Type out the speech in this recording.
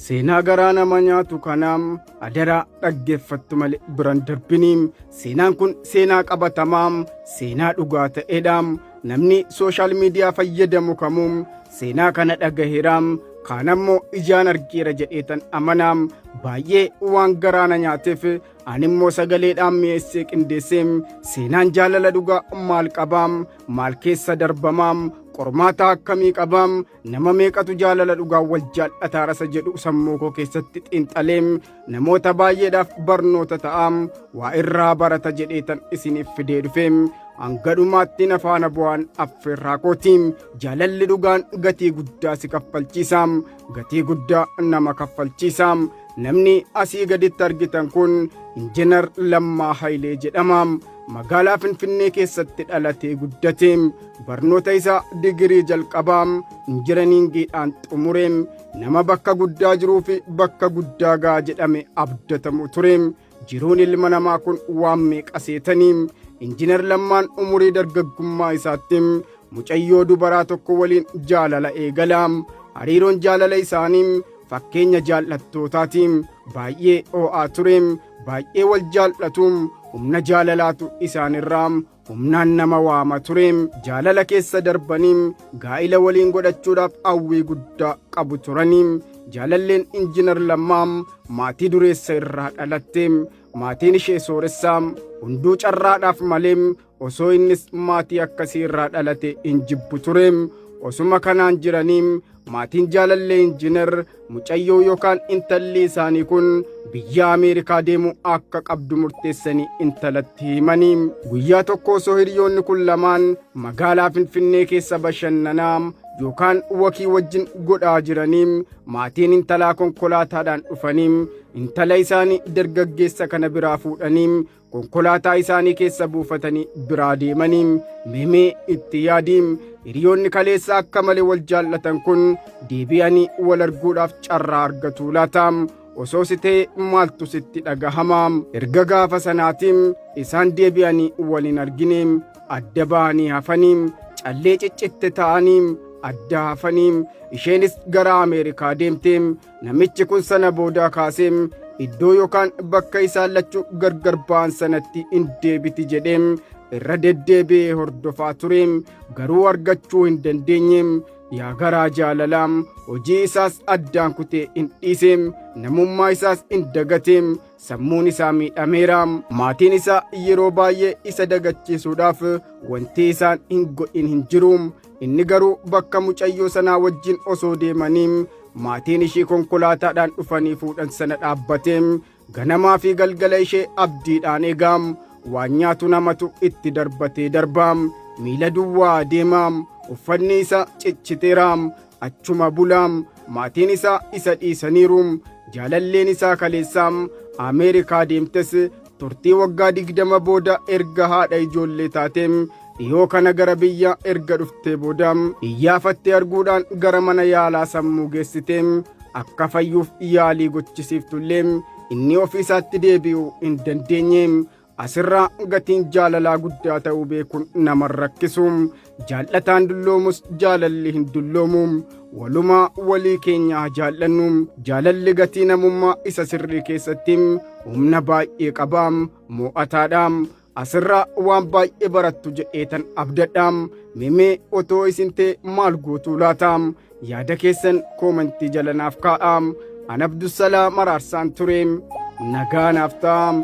Seenaa garaa nama nyaatu kanaam adaraa dhaggeeffattu malee biran darbiniim. Seenaan kun seenaa qabatamaam, seenaa dhugaa ta'edhaam. Namni social media fayyadamu kamuum seenaa kana dhagaheeraam, kaan ammoo ijaan argeera jedheetan amanaam. Baay'ee waan garaa na nyaateef ani immoo sagaleedhaan mi'eessee qindeesseem. Seenaan jaalala dhugaa maal qabaam, maal keessa darbamaam, qormaata akkamii qabaam, nama meeqatu jaalala dhugaa wal jaallataa rasa jedhu sammuu koo keessatti xiinxaleem namoota baay'eedhaaf barnoota ta'aam, waa irraa barata jedheetan isiniif fidee dhufeem. Hanga dhumaatti na faana bu'aan affeerraa kootiim. Jaalalli dhugaan gatii guddaa si kaffalchiisaam, gatii guddaa nama kaffalchiisaam. Namni asii gaditti argitan kun Injinar Lammaa Hayilee jedhamaam. Magaalaa Finfinnee keessatti dhalatee guddateem. Barnoota isaa digirii jalqabaam injiraniingiidhaan xumureem. Nama bakka guddaa jiruu fi bakka guddaa ga'a jedhame abdatamu tureem. Jiruun ilma namaa kun waan meeqa seetaniim. Injinar Lammaan umurii dargaggummaa isaatti mucayyoo dubaraa tokko waliin jaalala eegalaam. Hariiroon jaalala isaanii fakkeenya jaallattootaatiin baay'ee oo'aa tureem. Baay'ee wal jaallatuum, humna jaalalaatu isaanirraa humnaan nama waama tureem. Jaalala keessa darbaniim gaa'ila waliin godhachuudhaaf hawwii guddaa qabu turaniim. Jaalalleen Injinar Lammaam maatii dureessa irraa dhalatteem. Maatiin ishee sooressaam, hunduu carraadhaaf maleem osoo innis maatii akkasii irraa dhalate hin jibbu tureem. Osuma kanaan jiraniim maatiin jaalallee Injinar mucayyoo yookaan intalli isaanii kun biyya Ameerikaa deemuu akka qabdu murteessanii intalatti himanii. Guyyaa tokko osoo hiriyoonni kun lamaan magaalaa Finfinnee keessa bashannanaa yookaan walk wajjin godhaa jiranii maatiin intalaa konkolaataadhaan dhufanii intala isaanii dargaggeessa kana biraa fuudhanii konkolaataa isaanii keessa buufatanii biraa deemanii. Meemee itti yaadiim, hiriyoonni kaleessa akka malee wal jaallatan kun deebi'anii wal arguudhaaf carraa argatu laataam? Osoo si ta'e maaltu sitti dhagahamaam? Erga gaafa sanaatiin isaan deebi'anii wal hin argineem, adda ba'anii hafaniim, callee ciccitte ta'aniim adda hafaniim. Isheenis gara Ameerikaa deemteem. Namichi kun sana boodaa kaaseem iddoo yookaan bakka isaan lachuu gargar ba'an sanatti hin deebiti jedheem irra deddeebi'ee hordofaa tureem, garuu argachuu hin dandeenyeem. Yaa garaa jaalalaam, hojii isaas addaan kutee hin dhiiseem, namummaa isaas hin dagateem. Sammuun isaa miidhameeraam. Maatiin isaa yeroo baay'ee isa dagachiisuudhaaf wanti isaan hin godhin hin jiruum. Inni garuu bakka mucayyoo sanaa wajjin osoo deemaniim maatiin ishii konkolaataadhaan dhufanii fuudhan sana dhaabbateem ganamaa fi galgala ishee abdiidhaan eegaam. Waan nyaatu namatu itti darbatee darbaam, miila duwwaa deemaam, uffanni isaa cicciteeraam, achuma bulaam. Maatiin isaa isa dhiisaniiruum. Jaalalleen isaa kaleessaam Ameerikaa deemtes turtii waggaa 20 booda erga haadha ijoollee taateem dhiyoo kana gara biyya erga dhuftee booda iyyaafattee arguudhaan gara mana yaalaa sammuu geessiteem akka fayyuuf yaalii gochisiiftullee inni ofii isaatti deebi'uu hin dandeenyeem. Asirraa gatiin jaalalaa guddaa ta'uu beekuun nama rakkisu. Jaallataan dulloomus jaalalli hin dulloomu. Walumaa walii keenyaa jaallannu. Jaalalli gatii namummaa isa sirrii keessatti humna baay'ee qabaam, mo'ataadhaam. Asirraa waan baay'ee barattu jedheetan abdadhaam. Mimee otoo isin ta'e maal gootuu laataam? Yaada keessan comment jala naaf kaa'aam. An Abdussalaa Maraarsaan tureem. Nagaa naaf ta'aam.